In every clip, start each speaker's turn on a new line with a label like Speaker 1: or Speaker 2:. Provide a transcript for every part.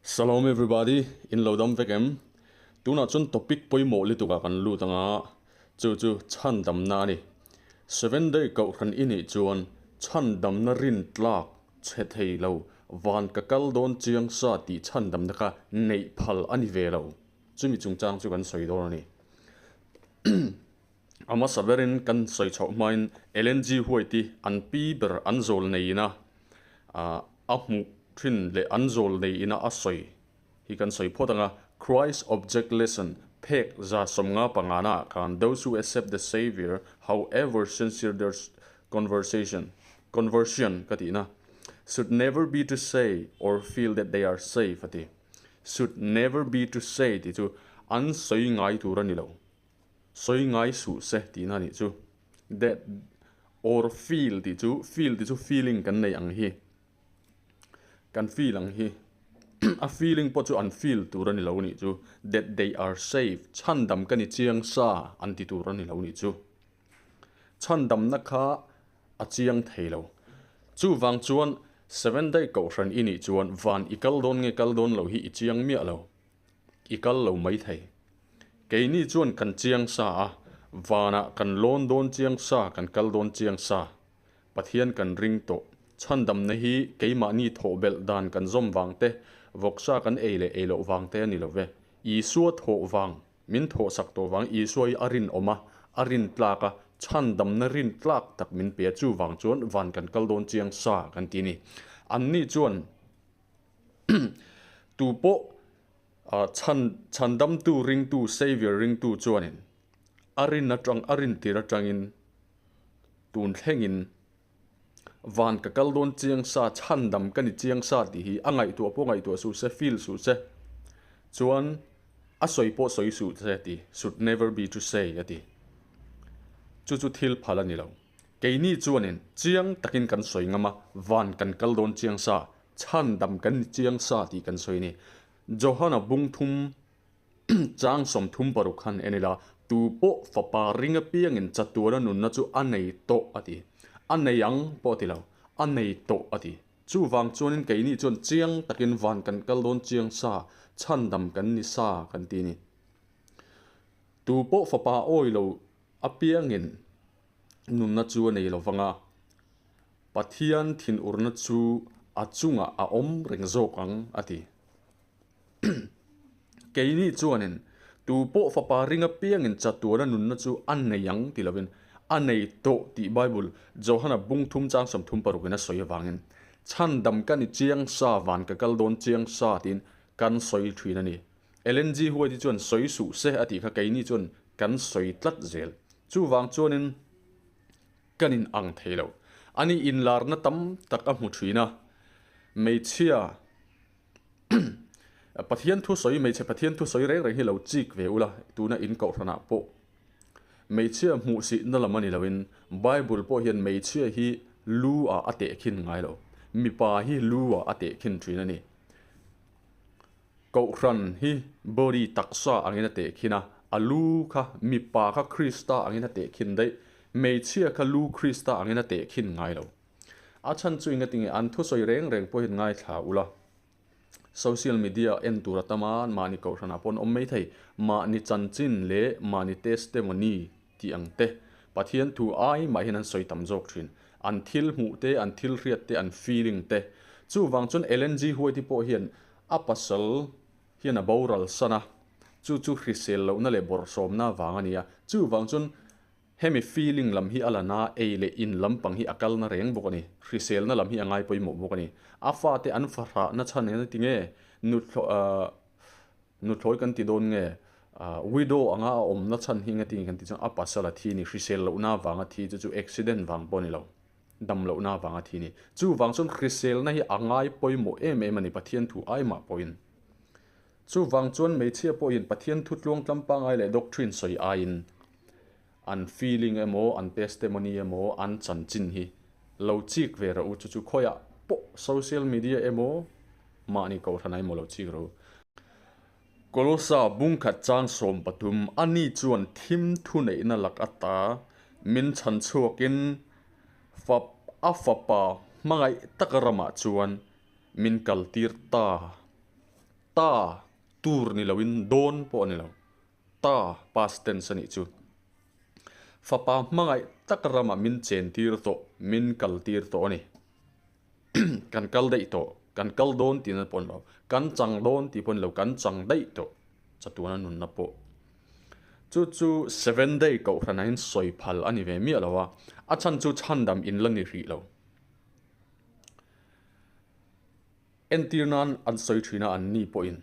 Speaker 1: Shalom everybody, in lo dam vek em? Tunah chuan topic pawimawh lutuk ah kan lut anga, chu chu chhandamna a ni. Seven day kohhran i nih chuan chhandamna rin tlak che thei lo, van ka kal dawn chiang sa tih chhandamna kha neih phal a ni ve lo. Chumi chungchang chu kan sawi dawn a ni. A hmasa berin kan sawi chhoh hmain Ellen G. White i an pi ber an zawl neiin a a hmuh thin leh an zawl neiin a a sawi hi kan sawi phawt ang a, Christ Object Lesson phek 155 ah khan Those who accept the Saviour, however sincere their conversation, conversion ka tihna, should never be to say or feel that they are safe a ti. Should never be to say tih chu an sawi ngai tur a ni lo. Sawi ngai suh se tihna a nih chu. That or feel tih chu, feel tih chu feeling kan nei ang hi. Kan feel ang hi. A feeling pawh chu an feel tur a ni lo nih chu. That they are safe, chhandam ka ni chiang sa an ti tur a ni lo nih chu. Chhandamna kha a chiang thei lo. Chuvang chuan Seven Day Kohhran i nih chuan van i kal dawn nge kal dawn lo hi i chiang miah lo. I kal lo mai thei. Keini chuan kan chiang sa a, vanah kan lawn dawn chiang sa, kan kal dawn chiang sa. Pathian kan ring tawh. Chhandamna hi keimahni thawh belh dan kan zawm vang te, vawksa kan ei leh ei loh vang te a ni lo ve. Isua thawh vang, min thawh sak tawh vang Isua hi a rinawm a, a rin tlak a, chhandamna rin tlak tak min pe a, chuvang chuan van kan kal dawn chiang sa kan ti a ni. Anni chuan Tu pawh chhan chhandamtu ringtu Saviour ringtu chuanin a rin atang a rin tir atangin tun thlengin van ka kal dawn chiang sa chhandam ka ni chiang sa tih hi a ngaihtuah pawh ngaihtuah suh se feel suh se chuan a sawi pawh sawi suh se ti should never be to say a ti chu chu thil phal a ni lo. Keini chuanin chiang takin kan sawi ngam a, van kan kal dawn chiang sa, chhandam kan ni chiang sa tih kan sawi a ni. Johana bung thum chang 36 khan en ila, Tu pawh fapa ring apiangin chatuana nunna chu a nei tawh a ti. A nei ang pawh a ti lo, a nei tawh a ti. Chuvang chuanin keini chuan chiang takin van kan kal dawn chiang sa, chhandam kan ni sa kan ti a ni. Tu pawh fapa awi lo apiangin nunna chu a nei lo vang a, Pathian thinurna chu a chungah a awm reng zawk ang, a ti. Keini chuanin tu pawh fapa ring apiangin chatuana nunna chu a nei ang ti lovin a nei tawh tih Bible Johana bung thum chang 36 in a sawi avangin chhandam ka ni chiang sa van ka kal dawn chiang sa tiin kan sawi thin a ni. Ellen G. White-i chuan sawi suh se a tih kha keini chuan kan sawi tlat zel. Chuvang chuanin kan in ang thei lo. Ani inlarna tam tak a hmu thin a, hmeichhia Pathian thu sawi, hmeichhe Pathian thu sawi reng reng hi lo chik ve ula, tuna in kohhranah pawh hmeichhia hmuhsihna lam a ni loin Bible pawh hian hmeichhia hi lu ah a tehkhin ngai lo, mipa hi lu ah a tehkhin thin a ni. Kohhran hi body taksa angin a tehkhin a, a lu kha mipa kha Krista angin a tehkhin daih, hmeichhia kha lu Krista angin a tehkhin ngai lo. A chhan chu enga tinge an thusawi reng reng pawhin ngaithla ula. Social media en tur a tam a, mahni kohhranah pawh an awm mai thei, mahni chanchin leh mahni testimony tih ang te, Pathian thu ai mah hian an sawi tam zawk thin. An thil hmuh te, an thil hriat te, an feeling te. Chuvang chuan Ellen G. White-i pawh hian a pasal hian a boral san a, chu chu hrisel lohna leh bawrhsawmna vang a ni a. Chuvang chuan hemi feeling lam hi a la na, ei leh in lampang hi a kalna reng bawk a ni. Hriselna lam hi a ngai pawimawh bawk a ni. A fate an fahrahna chhan eng tinge nuthlaw Nuthlawi kan ti dawn nge? Widow anga a awmna chhan hi engati nge kan tih chuan a pasal a thi ni, hrisel lohna avanga thi chu chu accident vang pawh a ni lo, dam lohna avanga thi ni. Chuvang chuan hriselna hi a ngai pawimawh em em a ni Pathian thu ai mah pawhin. Chuvang chuan hmeichhia pawhin Pathian thu tluang tlam pangai leh doctrine sawi aiin an feeling emaw an testimony emaw an chanchin hi lo chik ve rawh u chu chu khawiah pawh social media emaw mahni kohhran ah emaw lo chik rawh u. Kolosa bungkhat chang 13 ani chuan thim thuneihna lak ata min chhan chhuakin fap a fapa hmangaih tak ramah chuan min kaltir ta. Ta tur ni loin dawn pawh a ni lo. Ta past tense a nih chu. Fapa hmangaih tak ramah min chentir tawh, min kaltir tawh a ni. Kan kal daih tawh, kan kal dawn tihna pawh a ni lo, kan chang dawn tih pawh a ni lo, kan chang daih tawh chatuana nunna pawh. Chu chu Seven Day kohhranah hian sawi phal a ni ve miah lo a, a chhan chu chhandam in la ni hrih lo. Entir nan an sawi thin a an ni pawhin.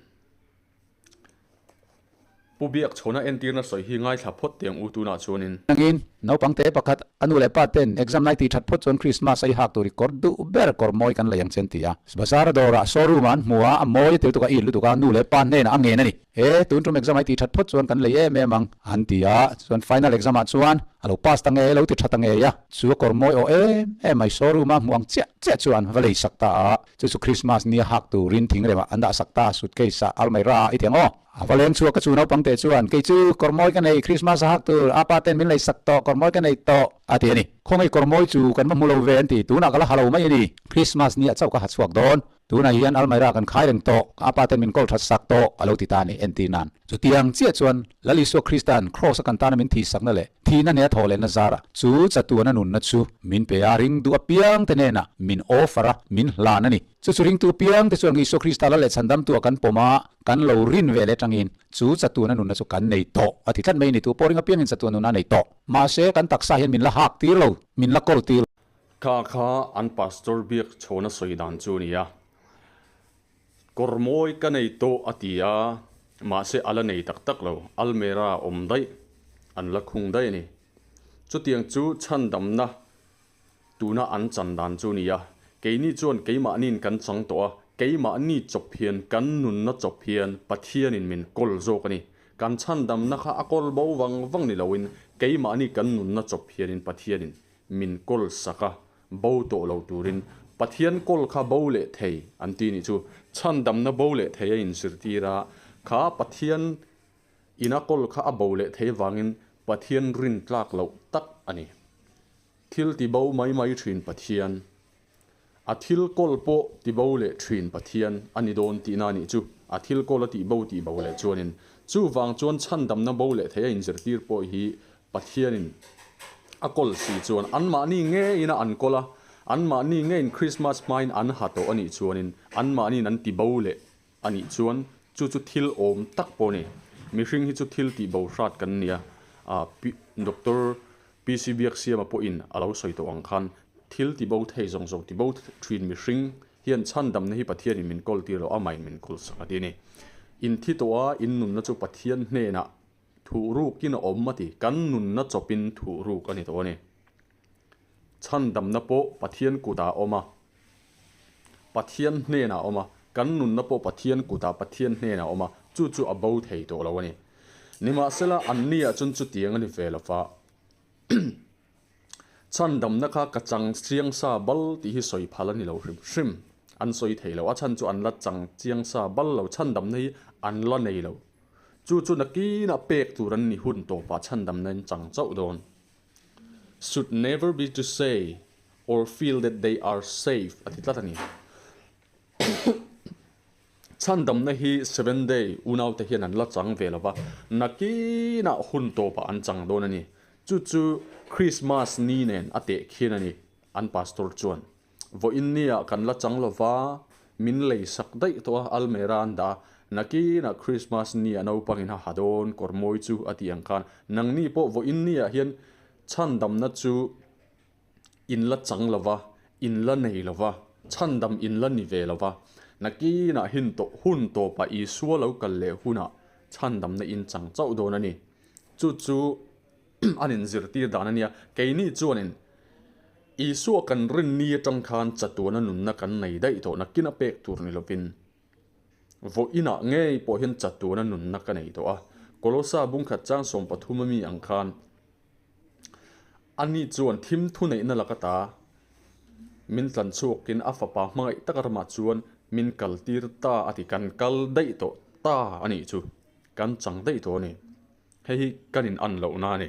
Speaker 1: Pu Biakchhawna entirna sawi hi ngaithla phawt teh ang u tunah chuanin.
Speaker 2: Nangin, naupang te pakhat a nu leh pa ten exam lai tih that phawt chuan Christmas a i hak tur i kawr duh ber kawr mawi kan lei ang che an ti a. Bazar a dawrah showroom ah an hmu a, a mawi a tel tuk a, i lutuk a, nu leh pa hnenah a ngen a ni. E, tun tum exam a i tih that phawt chuan kan lei em em ang an ti a, chuan final exam ah chuan a lo pass ta ngei, a lo ti tha ta ngei a, chu a kawr mawi aw em em mai showroom a hmu ang chiah chiah chuan va lei sak ta a. Chu chu Christmas nia hak turin thingremah an dah sak ta, suitcase ah almaira ah i ti ang aw. A va leng chhuak ka chu naupang teh chuan, Kei chu kawr mawi ka nei, Christmas a hak tur, apa ten min lei sak tawh, kawr mawi ka nei tawh, a ti a ni. Khawngaih kawr mawi chu kan va hmu lo ve an ti, tunah ka la ha lo mai a ni, Christmas nia chauh ka ha chhuak dawn. Tunah hian almaira kan khai reng tawh, ka apa ten min kawl that sak tawh, a lo ti ta a ni, entir nan. Chutiang chiah chuan Lal Isua Krista'n Kraws a kan tana min thihsakna leh thihna hneh a thawh lehna zarah chu chatuana nunna chu min pe a, ringduh apiangte hnenah min offer a, min hlan a ni. Chu chu ringtu apiangte chuan Isua Krista Lal leh Chhandamtu-a kan pawm a, kan lo rin ve leh atangin chu chatuana nunna chu kan nei tawh a ti tlat mai a ni. Tu pawh ring apiangin chatuan nunna a nei tawh. Mahse, kan taksa hian min la hak tir lo, min la kawl tir lo.
Speaker 1: Kha kha an pastor biak chhawna sawi dan chu a ni a. Kawr mawi ka nei tawh a ti a, mahse a la nei tak tak lo, almera a awm daih, an la khung daih a ni. Chutiang chu chhandamna tuna an chan dan chu a ni a, keini chuan keimahniin kan chang tawh a, keimahni chawp hian kan nunna chawp hian Pathianin min kawl zawk a ni. Kan chhandamna kha a kawl bo vang vang ni loin keimahni kan nunna chawp hianin Pathianin min kawl sak a, Bo tawh lo turin Pathian kawl kha bo leh thei an ti nih chu. Chhandamna bo leh thei a inzirtir a, kha Pathian ina kawl kha a bo leh thei vangin Pathian rin tlak loh tak a ni. Thil ti bo mai mai thin Pathian, a thil kawl pawh ti bo leh thin Pathian a ni dawn tihna a nih chu. A thil kawl a tih bo tih bo leh chuanin chuvang chuan chhandamna bo leh thei a inzirtir pawh hi Pathianin a kawl si chuan anmahni ngeiin a an kawl a, anmahni ngeiin Krismas hmain an ha tawh a nih chuanin anmahniin an ti bo leh a nih chuan chu chu thil awm tak pawh a ni. Mihring hi chu thil tih bo hrat kan nia, Doctor PC Biaksiama pawhin a lo sawi tawh ang khan thil ti bo thei zawng zawng ti bo thin mihring hian chhandamna hi Pathianin min kawl tir lo, amahin min kawl sak a ti a ni. Inthi tawh a, innunna chu Pathian hnenah Thuh rukin a awm a ti. Kan nunna chawpin thuh ruk a ni tawh a ni. Chhandamna pawh Pathian kutah a awm a, Pathian hnenah a awm a, kan nunna pawh Pathian kutah Pathian hnenah a awm a, chu chu a bo thei tawh lo a ni. Nimahsela, anniah chuan chutiang a ni ve lo va. Chhandamna kha ka chang chiang sa bal tih hi sawi phal a ni lo hrim hrim. An sawi thei lo. A chhan chu an la chang chiang sa bal lo. Chhandamna hi an la nei lo. Chu chu nakinah pek tur an ni hun tawpah chhandamna in chang chauh dawn. Should never be to say or feel that they are safe a ti tlat a ni. Chhandamna hi Seven Day unaute hian an la chang ve lo va, nakinah hun tawpah an chang dawn a ni. Chu chu Christmas ni nen a teh khin a ni, an pastor chuan. Vawiin nia kan la chang lo va, min lei sak daih tawh a, almera an dah a, nakinah Christmas ni a naupangin a ha dawn kawr mawi chu a tih ang khan nangni pawh vawiin niah hian chhandamna chu In la chang lo va, in la nei lo va, chhandam in la ni ve lo va, nakinah hin tawh hun tawpah Isua lo kal leh hunah chhandamna in chang chauh dawn a ni. Chu chu an inzirtir dan a nia. Keini chuanin Isua kan rin ni atang khan chatuana nunna kan nei daih tawh nakin a pek tur ni lovin vawiinah ngei pawh hian chatuana nunna ka nei tawh a. Kolosa bungkhat chang 13 ami ang khan Ani chuan thim thuneihna laka ta min tlan chhuakin a fapa hmangaih taka ramah chuan min kaltir ta a ti. Kan kal daih tawh ta a nih chu, kan chang daih tawh a ni. Hei hi kan in an lohna a ni.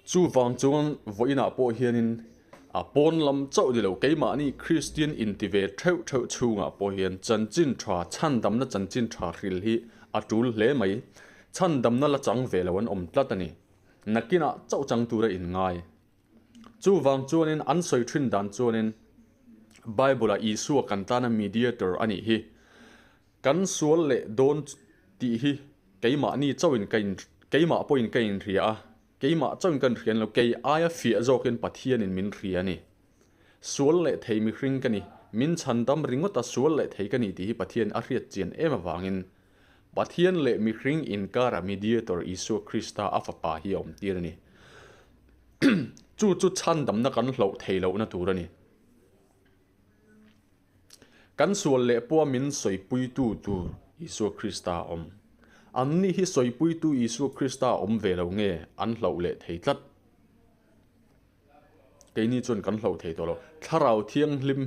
Speaker 1: Chuvang chuan vawiinah pawh hianin A pawn lam chauh ni lo, keimahni Kristian inti ve theuh theuh chhungah pawh hian chanchin tha, chhandamna chanchin tha hril hi a tul hle mai. Chhandamna la chang ve lo an awm tlat a ni. Nakinah chauh chang tura inngai. Chuvang chuanin an sawi thin dan chuanin Bible-ah Isua kan tana mediator a nih hi. Kan sual leh dawn tih hi keimahni chauhin ka in, keimah pawhin ka inhria a, keimah chauhin ka inhria lo, kei aia fiah zawkin Pathianin min hria a ni. Sual leh thei mihring ka ni, min chhandam ringawt a sual leh thei ka ni tih hi Pathian a hriat chian em avangin Pathian leh mihring inkara mediator Isua Krista a fapa hi a awm tir a ni. Chu chu chhandamna kan hloh thei lohna tur a ni. Kan sual leh pawha min sawipuitu tur Isua Krista a awm. Anni hi sawipuitu Isua Krista a awm ve lo nge an hloh leh thei tlat? Keini chuan kan hloh thei tawh lo. Thlarau Thianghlim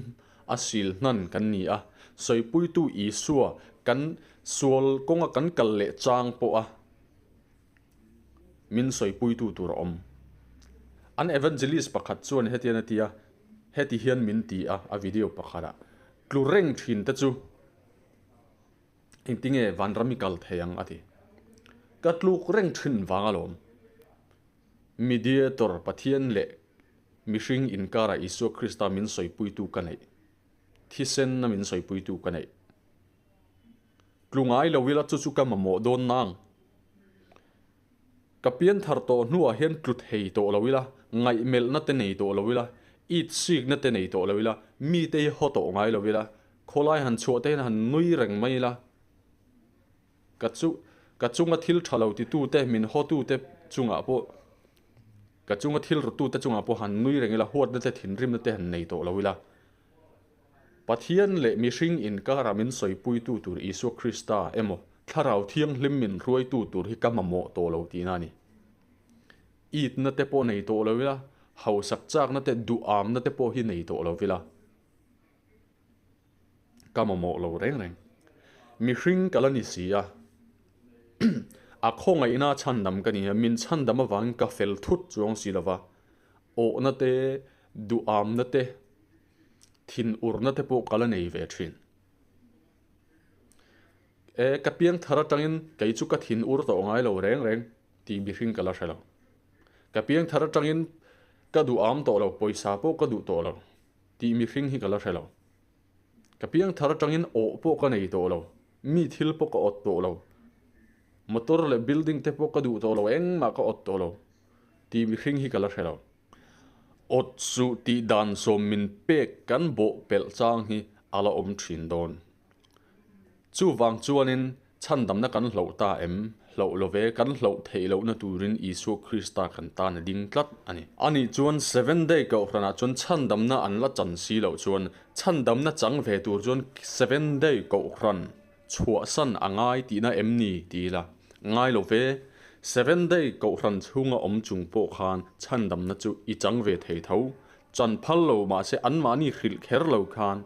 Speaker 1: a sil hnan kan ni a, sawipuitu Isua kan sual kawnga kan kal leh chang pawha min sawipuitu tur a awm. An evangelist pakhat chuan hetian a ti a, heti hian min ti a, a video pakhatah, Tlu reng thin te chu engtinge vanram i kal thei ang a ti. Ka tluk reng thin vang alawm. Mediator Pathian leh mihring inkarah Isua Krista min sawipuitu ka neih. Thisen a min sawipuitu ka neih. Tlu ngai lo ila chu chu ka mamawh dawn nang. Ka pian thar tawh hnuah hian tlu thei tawh lo ila, ngaihmelhna te nei tawh lo ila, it sikna te nei tawh lo ila, mite hi haw tawh ngai lo ila, khawlai han chhuah te hian han nui reng mai ila, ka chu ka chunga thil tha lo titute min hawtute chungah pawh ka chunga thil rawtute chungah pawh han nui reng ila, huatna te thinrimna te han nei tawh lo ila. Pathian leh mihring inkara min sawipuitu tur Isua Krista emaw Thlarau Thianghlim min hruaitu tur hi ka mamawh tawh lo tihna a ni. Itna te pawh nei tawh lo ila, hausak chakna te duhamna te pawh hi nei tawh lo ila, ka mamawh lo reng reng. Mihring ka la ni si a, a khawngaihna chhandam ka ni a, min chhandam avangin ka fel thut chuang si lova, awhna te, duhamna te, Thin urna te pawh ka la nei ve thin. E, ka piang thar atangin kei chu ka thin ur tawh ngai lo reng reng tih mihring ka la hre lo. Ka piang thar atangin ka duh am tawh lo, pawisa pawh ka duh tawh lo tih mihring hi ka la hre lo. Ka piang thar atangin awh pawh ka nei tawh lo, mi thil pawh ka awt tawh lo, motor leh building te pawh ka duh tawh lo, engmah ka awt tawh lo tih mihring hi ka la hre lo. Awt suh tih dan sawm min pek kan bawh pelh chang hi a la awm thin dawn. Chuvang chuanin chhandamna kan hloh ta em? Hloh lo ve, kan hloh theih lohna turin Isua Krista kan tan a ding tlat a ni. Anih chuan Seven Day Kohhranah chuan chhandamna an la chan si loh chuan chhandamna chang ve tur chuan Seven Day Kohhran Chhuahsan a ngai tihna em ni? ti ila. Ngai lo ve. Seven Day Kohhran chhunga awm chung pawh khan chhandamna chu i chang ve thei tho. Chan phal lo mahse anmahni hrilh kher lo khan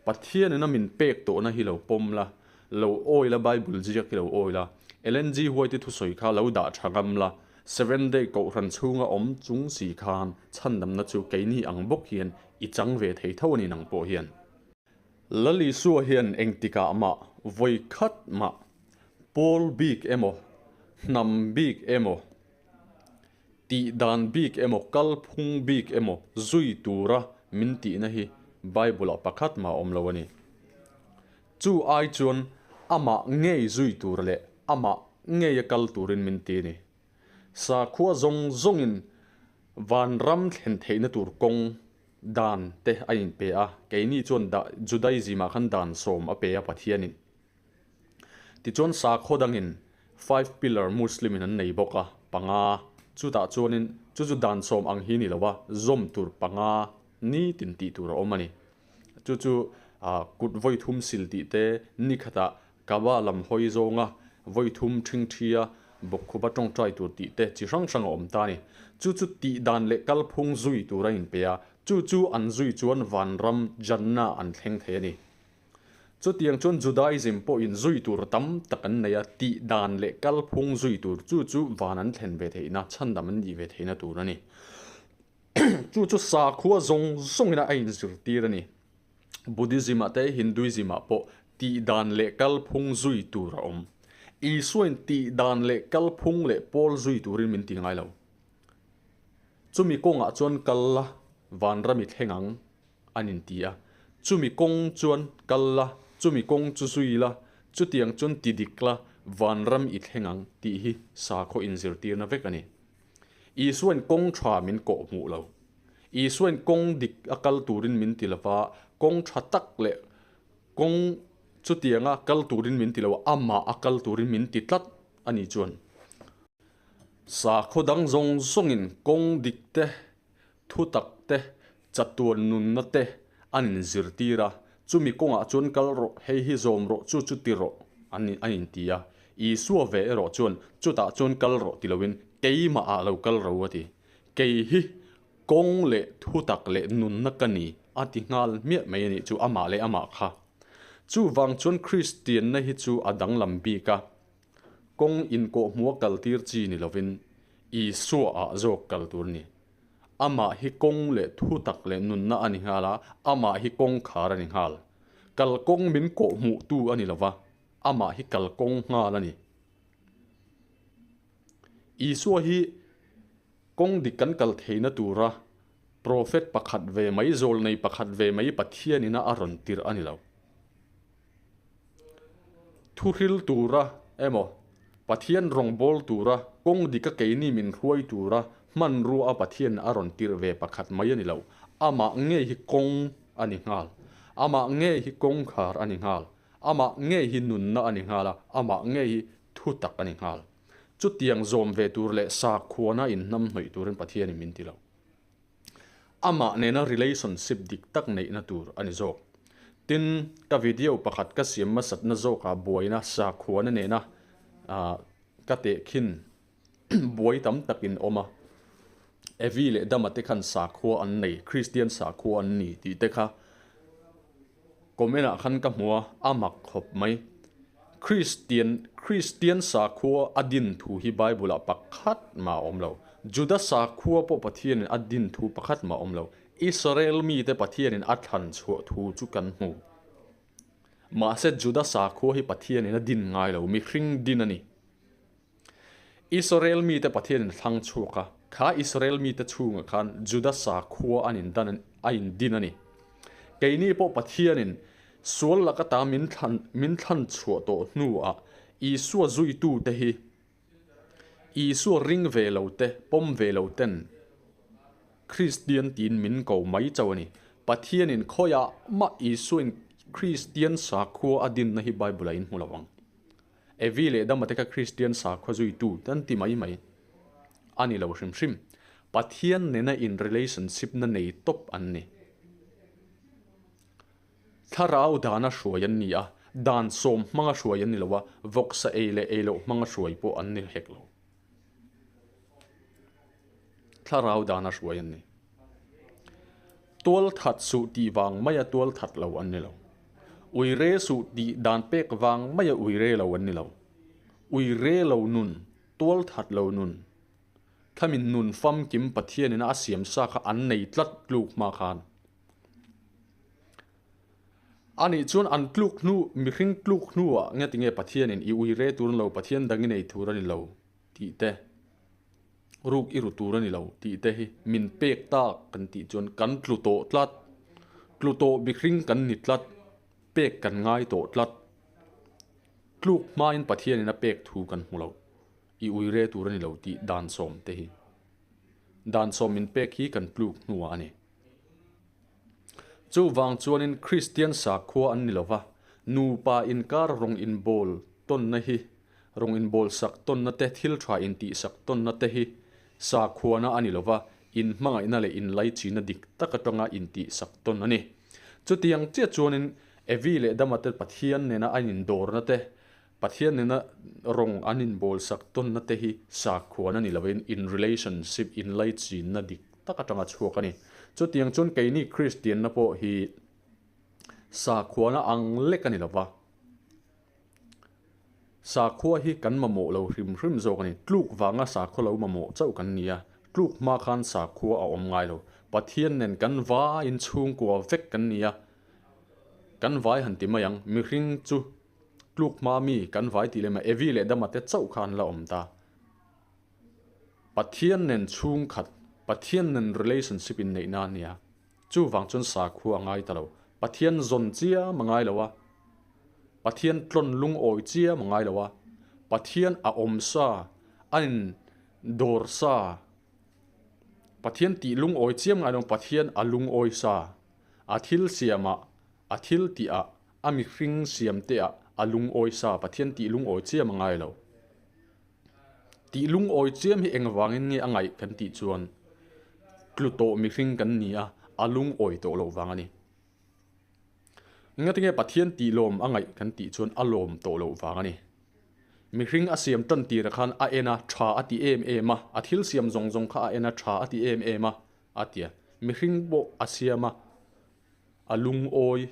Speaker 1: Pathian ina min pek tawhna hi lo pawm la, lo awi la Bible ziak hi lo awi la, Ellen G. White-i thusawi kha lo dah tha ngam la, Seven Day Kohhran chhunga awm chung si khan chhandamna chu keini ang bawk hian i chang ve thei tho a ni nang pawh hian. Lal Isua hian engtikah mah, vawi khat mah, pawl bik emaw, hnam bik emaw, tih dan bik emaw, kalphung bik emaw zui tura min tihna hi Bible-ah pakhat mah a awm lo a ni. Chu ai chuan amah ngei zui tur leh amah ngeia kal turin min ti a ni. Sakhua zawng zawngin vanram thlen theihna tur kawng Dan te a inpe a, keini chuan da Judaism ah khan dan sawm a pe a Pathianin. Tichuan sakhaw dangin five pillar Muslim in an nei bawk a, panga, chutah chuanin chu chu dan sawm ang hi ni lo a, zawm tur panga nitin tih tur a awm a ni. Chu chu kut vawi thum sil tih te, ni khatah Kaaba lam hawi zawnga vawi thum ṭhing ṭhia bawkkhupa ṭawngṭai tur tih te chi hrang hrang a awm ta a ni. Chu chu tih dan leh kalphung zui tur a inpe a, chu chu an zui chuan vanram, Jannah, an thleng thei a ni. Chutiang chuan Judaism pawhin zui tur tam tak an nei a, tih dan leh kalphung zui tur chu chu van an thlen ve theihna, chhandam an nih ve theihna tur a ni. Chu chu sakhua zawng zawngin a inzirtir a ni. Buddhism-ah te Hinduism-ah pawh tihdan leh kalphung zui tur a awm. Isuain tihdan leh kalphung leh pawl zui turin min ti ngai lo. Chumi kawngah chuan kal la, vanram i thleng ang, an inti a. Chumi kawng chuan kal la, chumi kawng chu zui la, chutiang chuan ti dik la, vanram i thleng ang tih hi sakhaw inzirtirna vek a ni. Isuain kawng tha min kawh hmuh lo. Isuain kawng dik a kal turin min ti lova, kawng tha tak leh kawng chutianga kal turin min ti lo, amah a kal turin min ti tlat a ni chuan. Sakhaw dang zawng zawngin kawng dik te, thu tak te, chatuan nunna te an inzirtir a, chumi kawngah chuan kal rawh, hei hi zawm rawh, chu chu ti rawh an an inti a. Isua ve erawh chuan chutah chuan kal rawh ti loin keimah ah lo kal ro a ti. Kei hi kawng leh thu tak leh nunna ka ni a ti nghal hmiah mai a nih chu amah leh amah kha. Chuvang chuan Kristianna hi chu a danglam bik a, Kawng inkawhhmuha kal tir chi ni lovin Isua ah zawk kal tur a ni. Amah hi kawng leh thu tak leh nunna a ni nghal a, amah hi kawngkhar a ni nghal. Kalkawng min kawhhmuhtu a ni lova, amah hi kalkawng nghal a ni. Isua hi kawng dik kan kal theihna tura Prophet pakhat ve mai, zawlnei pakhat ve mai Pathianina a rawn tirh a ni lo. Thuhril tura emaw, Pathian rawngbâwl tura, kawng dika keini min hruai tura hmanrua a Pathian a rawn tirh ve pakhat mai a ni lo. Amah ngei hi kawng a ni nghal. Amah ngei hi kawngkhar a ni nghal. Amah ngei hi nunna a ni nghal a, amah ngei hi thutak a ni nghal. Chutiang zawm ve tur leh sakhuana inhnamhnawih turin Pathianin min ti lo. Amah nena relationship dik tak neihna tur a ni zawk. Tin, ka video pakhat ka siam hmasatna zawkah buaina sakhuana nena ka tehkhin buai tam takin awm a. Evi leh Dama te khan sakhua an nei, Kristian sakhua an ni tih te kha comment ah khan ka hmu a, a mak khawp mai. Kristian Kristian sakhua a din thu hi Bible ah pakhat mah a awm lo. Juda sakhua pawh Pathianin a din thu pakhat mah a awm lo. Israel mite Pathianin a thlan chhuah thu chu kan hmu. Mahse Juda sakhua hi Pathianin a din ngai lo, mihring din a ni. Israel mite Pathianin a thlang chhuak a, kha Israel mite chhungah khan Juda sakhua an indan a indin a ni. Keini pawh Pathianin sual laka ta min thlan min thlan chhuah tawh hnuah Isua zuitute hi Isua ring ve lo te, pawm ve lo ten Kristian tiin min ko mai chauh a ni. Pathianin khawiah mah Isuain Kristian sakhua a dinna hi Bible-ah in hmu lo ang. Evi leh Dama te kha Kristian sakhua zuitu te an ti mai mai a ni lo hrim hrim. Pathian nena in relationship na nei tawp an ni. Thlarau dana hruai an ni a, dan sawm hmanga hruai an ni lo a, vawksa ei leh ei loh hmanga hruai pawh an ni hek lo. Thlarau dana hruai an ni. Tual that suh tih vang maia tual that lo an ni lo. Ui re suh tih dan pek vang maia ui re lo an ni lo. Ui re lo nun, tual that lo nun, thlamin nun famkim Pathianin a siam sa kha an nei tlat tluk hma khan. Anih chuan an tluk hnu, mihring tluk hnuah nge tinge Pathianin i ui re tur a ni lo, Pathian dang i nei tur a ni lo tih te. Ruk i ru tur a ni lo tih te hi min pek tak kan tih chuan kan tlu tawh tlat, tlu tawh mihring kan ni tlat, pek kan ngai tawh tlat. Tluk hmain Pathianin a pek thu kan hmu lo, i ui re tur a ni lo tih dan sawm te hi. Dan sawm min pek hi kan tluk hnuah a ni. Chuvang chuanin Kristian sakhua an ni lova, nupa inkar rawng inbawl tawnna hi Rawng inbawlsak tawnna te, thil tha intihsak tawnna te hi sakhuana a ni lo va, inhmangaihna leh inlaichina dik tak atanga intihsak tawn a ni. Chutiang chiah chuanin Evi leh Dama te Pathian nena an indawrna te, Pathian nena rawng an inbawlsak tawnna te hi sakhuana ni lovin in relationship, inlaichinna dik tak atanga chhuak a ni. Chutiang chuan keini Kristianna pawh hi sakhuana ang lek a ni lo va. Sakhua hi kan mamawh lo hrim hrim zawk a ni. Tluk vanga sakhua lo mamawh chauh kan ni a. Tluk hma khan sakhua a awm ngai lo. Pathian nen kan vaiin chhungkua vek kan ni a. Kan vai han ti mai ang, mihring chu tluk hma mi kan vai tih lem a, Evi leh Dama te chauh kha an la awm ta. Pathian nen chhungkhat, Pathian nen relationship inneihna a nia. Chuvang chuan sakhua a ngai ta lo. Pathian zawn chiam a ngai lo a, Pathian tlawn lungawi chiam a ngai lo a, Pathian a awm sa, a in dawr sa, Pathian tih lungawi chiam ngai lo, Pathian a lungawi sa, a thil siamah, a thil tihah, a mihring siam teah a lungawi sa, Pathian tih lungawi chiam a ngai lo. Tih lungawi chiam hi engvangin nge a ngaih kan tih chuan tlu tawh mihring kan ni a, a lungawi tawh loh vang a ni. Engatinge Pathian tih lawm a ngaih kan tih chuan a lawm tawh loh vang a ni. Mihring a siam tan tirah khan a en a, tha a ti em em a, a thil siam zawng zawng kha a en a, tha a ti em em a, a ti a. Mihring pawh a siam a, a lungawi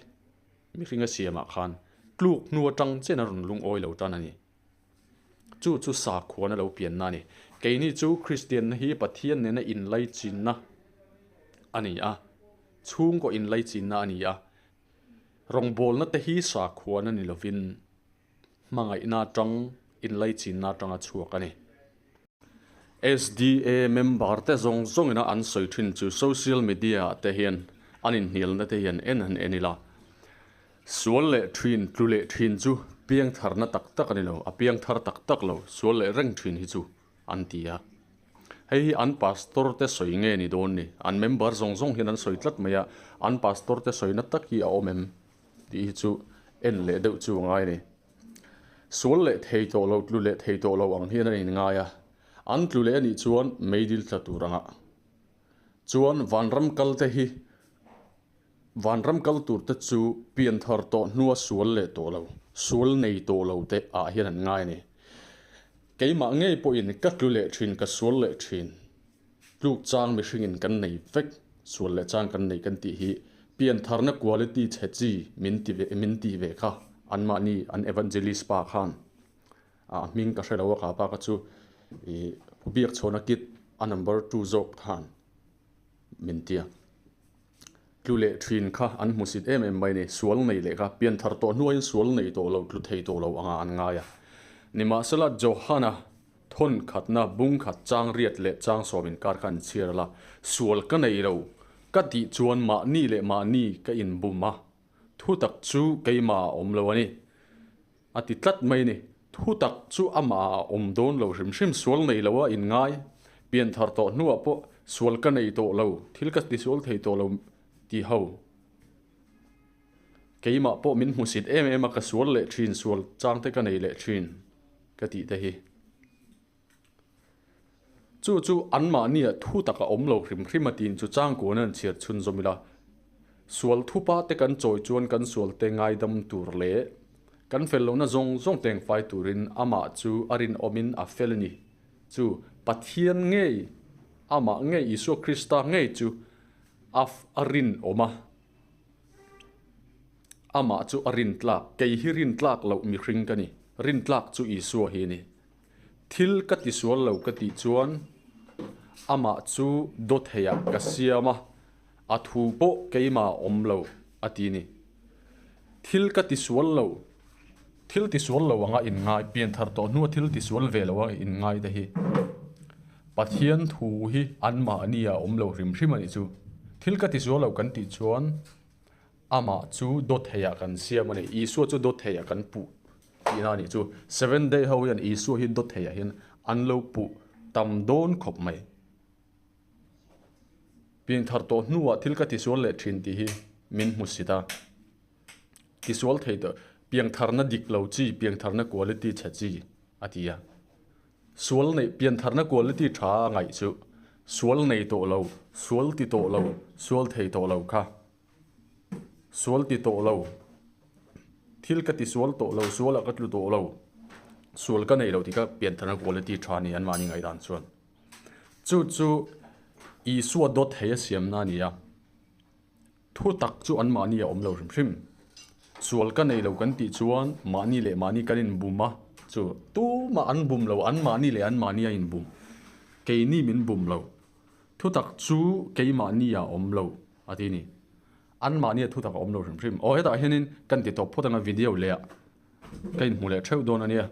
Speaker 1: mihring a siamah khan tluk hnu atang chen a rawn lungawi lo tan a ni. Chu chu sakhuana lo pianna a ni. Keini chu Kristianna hi Pathian nena inlaichinna a ni a, chhungkaw inlaichinna a ni a. Rawngbawlna te hi sakhuana ni lovin hmangaihna atang, inlaichinna atanga chhuak a ni. SDA member te zawng zawngina an sawi thin chu social media ah te hian an inhnialna te hian en han en ila. Sual leh thin, tlu leh thin chu piangtharna tak tak a ni lo, a piangthar tak tak lo, sual leh reng thin hi chu an ti a. Hei hi an pastor te sawi nge ni dawn ni? An member zawng zawng hian an sawi tlat mai a, an pastor te sawina tak hi a awm em tih hi chu en leh deuh chu a ngai a ni. Sual leh thei tawh lo, tlu leh thei tawh lo ang hian an inngai a, an tlu leh a nih chuan meidil tla tur angah chuan vanram kal te hi Vanram kal tur te chu pian thar tawh hnua sual leh tawh lo, sual nei tawh lo te ah hian an ngai a ni. Keimah ngei pawhin ka tlu leh thin, ka sual leh thin. Tluk chang mihringin kan nei vek, sual leh chang kan nei kan tih hi pian tharna quality chhe chi min ti ve, min tih ve kha anmahni an evangelist pa khan a hming ka hre lo a, kha pa kha chu ih Biakchhawna kit a number two zawk khan min ti a. Tlu leh thin kha an hmusit em em mai ni, sual nei leh kha pian thar tawh hnuaiin sual nei tawh lo, tlu thei tawh lo anga an ngai a. Nimahsela Johana thawn khatna bung khat chang riat leh chang sawm inkar kha an chhiar a la, sual ka nei lo, ka tih chuan mahni leh mahni ka inbum a, thutak chu keimah a awm lo a ni, a ti tlat mai ni. Thutak chu amah a awm dawn lo hrim hrim, sual nei lo a inngai. Pian thar tawh hnuah pawh sual ka nei tawh lo, thil ka tisual thei tawh lo ti ho. Keimah pawh min hmusit em em a, ka sual leh thin, sual chang te ka nei leh thin ka tih te hi. Chu chu anmahnia thutak a awm lo hrim hrim a tiin chu changkuan an chhiar chhunzawm ila, sual thupa te kan chawi chuan kan sual te ngaidam tur leh kan fel lohna zawng zawng teng fai turin amah chu a rinawmin a fel a ni. Chu Pathian ngei, amah ngei Isua Krista ngei chu a a rinawm a, amah chu a rintlak, kei hi rintlak loh mihring ka ni, rintlak chu Isua hi a ni. Thil ka ti sual lo ka tih chuan amah chu dawtheiah ka siam a, a thu pawh keimah a awm lo a ti ni. Thil ka ti sual lo, thil ti sual lo anga inngai, pianthar tawh hnua thil ti sual ve lo anga inngai te hi Pathian thu hi anmahni a awm lo hrim hrim a nih chu. Thil ka ti sual lo kan tih chuan amah chu dawtheiah kan siam a ni, Isua chu dawtheiah kan puh. Tihna a nih chu. Seventh Day ho hian Isua hi dawt theiah hian an lo puh tam dawn khawp mai. Pianthar tawh hnuah thil ka tisual leh thin tih hi min hmu sit a. Tisual thei tawh, piangtharna dik lo chi, piangtharna quality chhe chi a ti a. Sual neih, piantharna quality tha a ngaih chu sual nei tawh lo, sual ti tawh lo, sual thei tawh lo kha. Sual ti tawh lo. Thil ka ti sual tawh lo, sualah ka tlu tawh lo. Sual ka nei lo tih kha pianthana quality tha a ni anmahni ngaihdan chuan. Chu chu Isua dawt thei a siamna a ni a. Thu tak chu anmahni a awm lo hrim hrim. Sual ka nei lo kan tih chuan mahni leh mahni kan inbum a, chu tumah an bum lo, anmahni leh anmahni a inbum. Keini min bum lo. Thutak chu keimahni ah awm lo a ti ni. Anmahni ah thutak a awm lo hrim hrim. Aw hetah hianin kan ti tawp phawt anga video leh ah ka inhmu leh theuh dawn a nia.